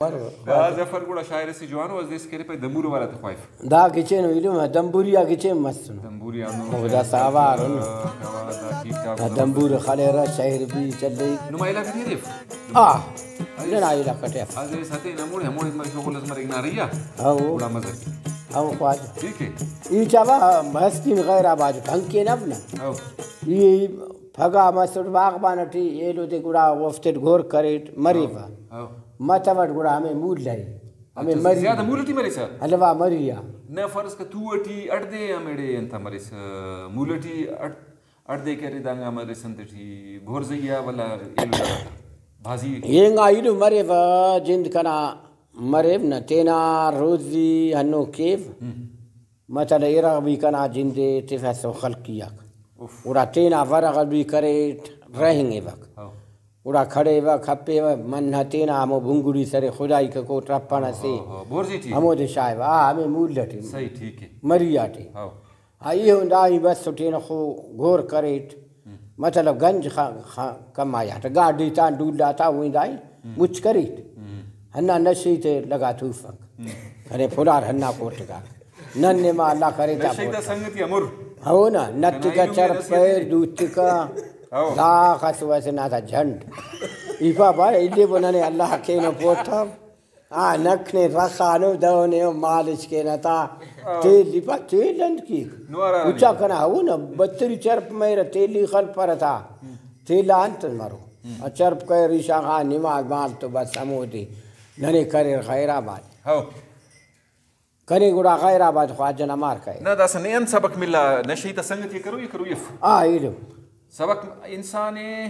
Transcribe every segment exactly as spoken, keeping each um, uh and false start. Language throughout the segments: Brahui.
دا ظفر گڑا شاعر اسے جوانو، از دیس کرے پائے دمبورو والا تے خواہف۔ دا گچین ایلم دمبوری آ گچین مسنو۔ دمبوری آنو۔ او دا ساوار انو۔ دا ٹھیک ٹھاک۔ دا دمبور خلیرہ شاعر بھی چلے۔ نما علاقہ ٹی اریف؟ آ، ننا علاقہ ٹی اف۔ از دیس ہتے نموڑے، ہموڑے شغل اس مرے ناریا۔ ہاں۔ گڑا مزہ۔ ہاں خواجہ۔ ٹھیک ہے۔ ای چاوا ہستین غیر آباد ہنکین اب نا۔ ہاں۔ ای پھگہ مسٹ باغبان ٹی ایلو دے گڑا اوفتے گور کریٹ مریوہ۔ ہاں۔ متوٹ گڑا ہمے مول لہے۔ ہمے اچھا، مری۔ زیادہ مول ٹی مریسہ؟ الوا مری آ۔ نہ فرض کہ تو ٹی اٹ دے ہمیڑے انت مریسہ، مول ٹی اٹ، اٹ دے کہ ارے دانگا مریسہ انت ٹی بھورزئی آ ولا ایلو جاگہ تا بھازی۔ اینگا ایلو مریوہ جند کنا مریو نہ تینا روزی ہنو کیو۔ ہم۔ مطلب ارغ بھی کنا جندے تفسہ خلقی آک۔ اف۔ گڑا تینا ورغ بھی کریٹ رہینگوک۔ ہاں۔ گڑا کھڑیوہ کھپیوہ من تینا ہمو بنگڑی سرے خدائی ککو ٹرپن اسے۔ ہاں، ہاں، بورزی ٹی۔ ہمودے شاغوہ، آ، ہمے مول ٹی۔ صحیح، ٹھیک ہے۔ مری آ ٹی۔ ہاں۔ آ، ای ہن دا ای بس تینا خو گور کریٹ۔ ہم۔ مطلب گنج خ-، خ-، کمایا تہ گاڈی تا ڈولا تا ویندا ای ہم۔ مچ کریٹ۔ ہم۔ ہندا نشے تے لگا توفک۔ ہم۔ کنے پھلار ہندا کوٹگا۔ نن نے ما اللہ کرے تا نشے تا پوتا۔ سنگتی امر۔ ہو نا، نتکا کنا چرپ نصیحت پیر نہیں۔ دوتکا۔ ہو۔ داخس ویسے نا تا جھنڈ۔ ای پا با، ایلے بو ننے اللہ کینو پوتا۔ آ نکھنے رخانو دہنے مالش کینہ تا۔ ہاں۔ تیل ای پا تیل انت کیک۔ نوارا اچا کنا ہو نا بتری چرپ میرہ تیلی خلپرہ تا۔ ہم۔ تیلا انت مرو۔ ہم۔ آ چرپ کریر ایشان خان نماز مال تو بس ہمودے۔ ننے کریر خیر آباد۔ ہو۔ کنے گڑا خیر آباد خواجہ نا مار کرے۔ نہ داسہ نے انت سبق ملا نشے تا سنگتی کرو یا کرو یف۔ آ ایلم۔ سبق انسان ءِ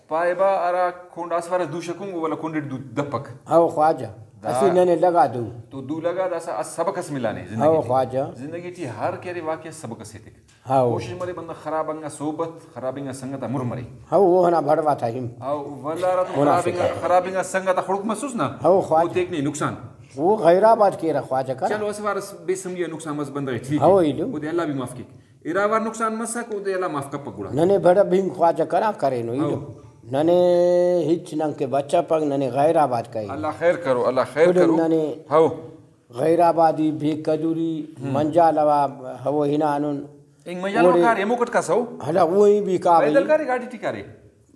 پائبہ ہرا کنڈ آ سفرہ دو شکونگ ولدا کنڈ اٹ دو دپک۔ ہو خواجہ، دا اسہ ننے لگا دو۔ تو دو لگا داسہ اس سبق اس ملانے زندگی ہو ٹی۔ خواجہ۔ زندگی ٹی ہر کہ ارے واقعہ سبق اس ایتک۔ ہو۔ کوشش مرے بندغ خراب انگا صحبت، خراب انگا سنگت آ مر مرے۔ ہو، او ہنا بھڑوا تا ہم۔ ہو، ولدا ہراتم خراب منافق انگا، آ۔ خراب انگا سنگت آ خڑک مسوس نا، ہو خواجہ۔ او تیک نے نقصان۔ او غیر آباد کیرہ خواجہ کرا۔ چلو، اسہ وار اس بے سمجھی آ نقصان مس بندغ ٹھیک ہو، ہے۔ ایلو۔ اودے اللہ بھی معاف کیک۔ ارا وار نقصان مسک، اودے اللہ معاف کپک گڑا۔ ننے بھڑا بھنگ خواجہ کرا کرینو ایلو۔ ہو۔ ننے ہچ نن کہ بچپک، ننے غیر آباد کائے۔ اللہ خیر کرو، اللہ خیر ایلو کرو۔ ننے ہو۔ غیر آبادی، بے قدری، ہم۔ منجالوا ہو ہنانن۔ انگ منجالوا اوڑے کارے، ہموکٹ کاسہ ہو؟ ہلا، وہی بھی کارے۔ پیدل کارے، گاڑی ٹی کارے؟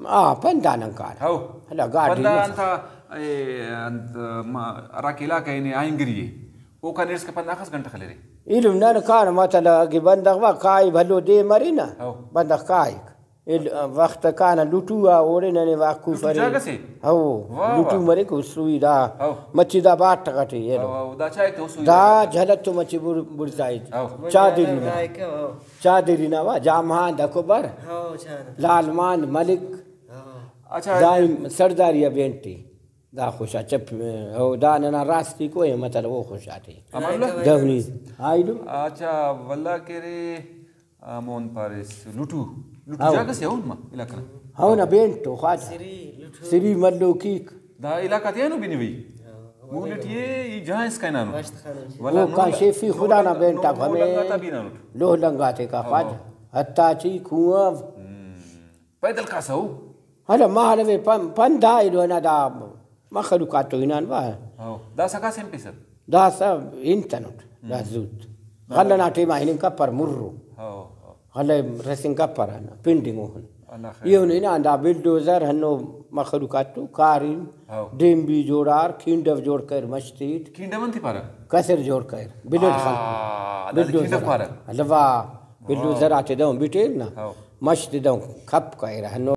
آ، پندا نن کار۔ ہو۔ ہلا، گاڑی پندا نن انت، اے، انت، ما، ہراکہ علاقہ نے آہنگری اے۔ اوکان ایڑسکا پندا اخس گھنٹہ خلیرے؟ ایلم نن کان مطلب کہ بندغ وا کائے بھلو دے مرے نا، ہو۔ بندغ کائک۔ ال-، وخت کانہ لٹو آ اوڑے ننے واقف لٹو ارے۔ جاگہ سے؟ ہو، واہ، لٹو واہ۔ مریک اسوئی دا۔ ہو۔ مچی دا باٹغ ٹی ایلو۔ ہو، ہو، دا چائک تو اسوئی دا دا۔ جھلت تو مچی بڑ-، بڑزائے۔ ہو۔ چادری نا۔ ہو۔ چادری نا وا، جامہان دا کبر۔ ہو، چادر۔ لال مان ملک۔ ہو۔ اچھا۔ دائم سرداری آ بینٹی۔ دا خوشا چپ، او دا ننا راستی کو اے مطلب او خوشاتے۔ امان اللہ؟ دہنی۔ آئیڈو۔ اچھا، واللہ کہ ارے، آ، مون پاریس، لٹو، لٹو ہاں۔ جاگہ سے ہون ما علاقہ نا؟ ہاں نا، بینٹو خواجہ۔ سری، لٹو۔ سری ملوکیک۔ دا علاقہ تے اینو بنی وی؟ ہاں۔ مون ٹی اے، ای جہاں اس کا نانو۔ ماشت خان جی۔ واللہ او نو کا ل-، شیفی نو خدا نا لنگا-، بینٹا نو، نو ہمیں لنگاتے بی نانو۔ لوہ لنگاتے کا ہاں۔ خواجہ۔ حتی چی کنواں۔ ہم۔ پیدل کاسہ او؟ ہلو، مالو پن-، پندا ایلو نا دا مخلوقات تو ہنان وا۔ ہو، داسہ کاسہ ہم پیسر؟ داسہ ہنتنٹ، دا ہم۔ زوت۔ ہاں۔ غلہ نا ٹائما ہننگ کپر مرو۔ ہو، ہو۔ غلہ رسنگ کپر ہندا، پنڈنگ اوہن۔ اللہ خیر۔ ایہن ہنان دا بلڈوزر ہنو مخلوقات تو کاریم، ہو۔ ڈیم بھی جوڑار، کینڈو جوڑ کر مشتیٹ۔ کینڈو انت پارہ؟ کسر جوڑ کر، بلڈ آ، خلق۔ دا بلڈوزر۔ کینڈو پارہ؟ الوا، بلڈوزر آتے دہن بٹیر نا۔ ہو۔ مشت دہن کھپ کریر ہنو۔